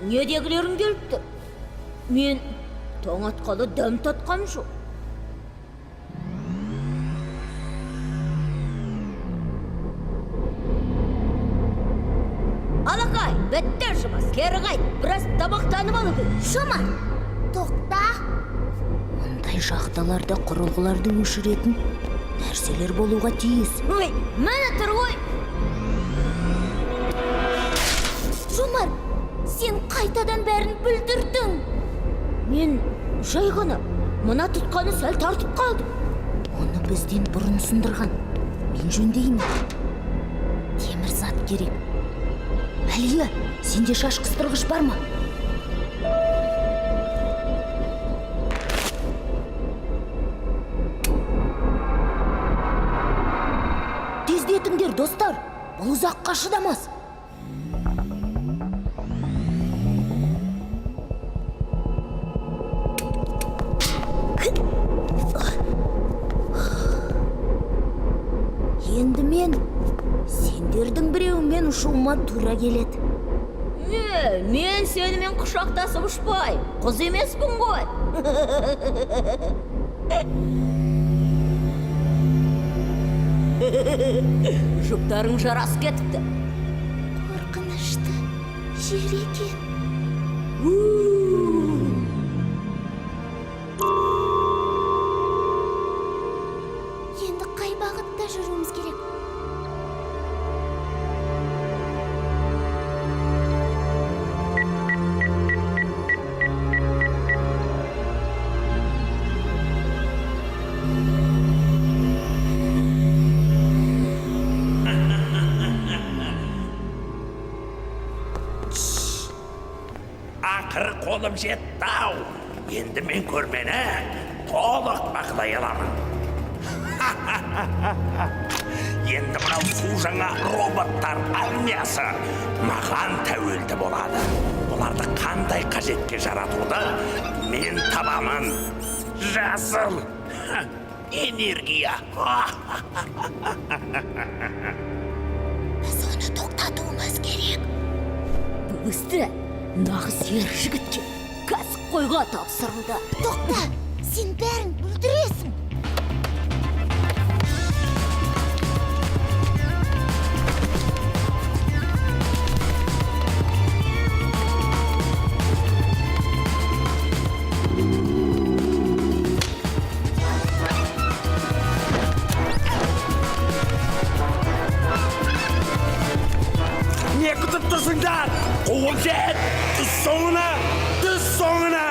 Не дегілерің келіп тұр? Мен таң атқалы дәм татқам жоқ. Алақай, бітті жұмыс, кері қайт, біраз тамақтанып алу керек. Жомарт, тоқта. Мұндай шахталарда құрылғыларды өшіретін нәрселер болуға тиіс. Ой, міне тұр ғой. Жомарт, сен қайтадан бәрін бүлдірдің. Мен жай ғана мына тұтқаны сәл тартып қалдым. Оны бізден бұрын сындырған. Мен жөндеймін. Темір зат керек. Әлия, сенде шаш қыстырғыш бар ма? Тездетіңдер, достар. Бұл ұзаққа шыдамас. Енді мен сендердің біреуіңмен ұшуыма тура келеді. Не, мен сенімен құшақтасып ұшпай, қыз емеспін ғой. Жұптарың жарасып кетіпті. Қорқынышты жер екен. Енді қай бағытта жүруіміз керек? Ақыры қолым жетті ау. Енді мен көрмені толық бақылай аламын. Енді мынау су жаңа роботтар армиясы маған тәуелді болады. Оларды қандай қажетке жаратуды мен табамын. Жасыл энергия. Біз оны тоқтатуымыз керек. Бұл істі нағыз ер жігітке, кәсіпқойға тапсырылды. Тоқта, сен бәрін бүлдіресің. Не күтіп тұрсыңдар? Қуып жет! Түс соңына! Түс соңына!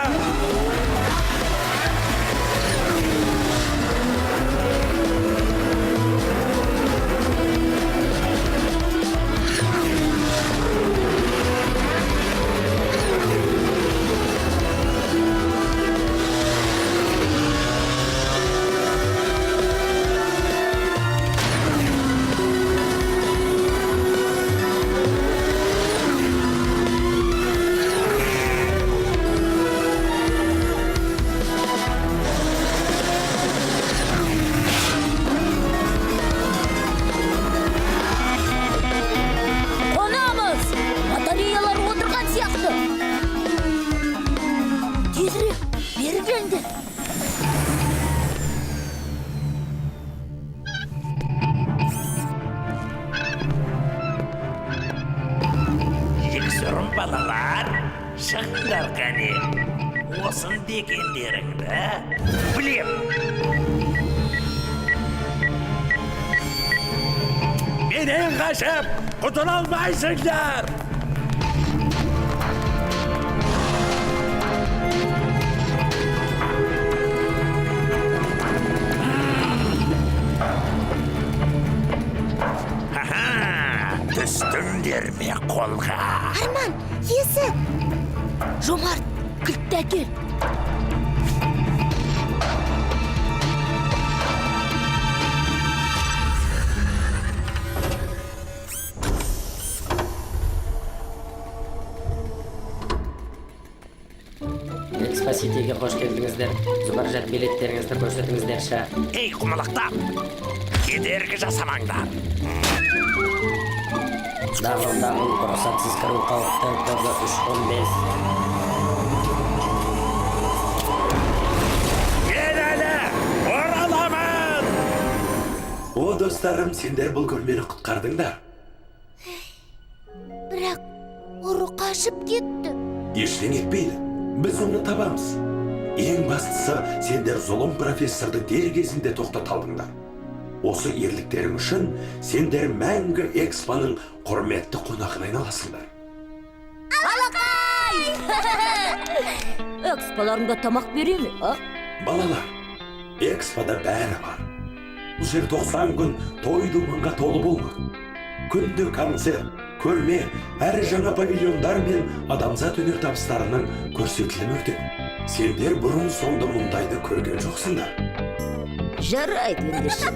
Қонамыз! Батареялар отырған сияқты. Тезірек, бері келіңдер. Жексұрын балалар, шығыңдар қане. Осында екендеріңді білем. Менен қашып құтыла алмайсыңдар. Ха-ха, түстіңдер ме қолға? Арман, есік. Жомарт, кілтті әкел. Ситиге қош келдіңіздер. Зүбәржат, билеттеріңізді көрсетіңіздерші. Ей, құмалақтар, кедергі жасамаңдар. Дағыл, дағыл, рұқсатсыз кіру қауіпті. Коды 315. Мен әлі ораламын. О, достарым, сендер бұл көрмені құтқардыңдар. Бірақ ұры қашып кетті. Ештеңе етпейді, біз оны табамыз. Ең бастысы, сендер зұлым профессорды дер кезінде тоқтата алдыңдар. Осы ерліктерің үшін сендер мәңгі Экспоның құрметті қонағына айналасыңдар. Алақай! Эксполарыңда тамақ бере ме, а? Балалар, Экспода бәрі бар. Бұл жер 90 күн той думанға толы болмақ. Күнде концерт, көрме, әрі жаңа павильондар мен адамзат өнертабыстарының көрсетілімі өтеді. Сендер бұрын соңды мұндайды көрген жоқсыңдар. Жарайды ендеше.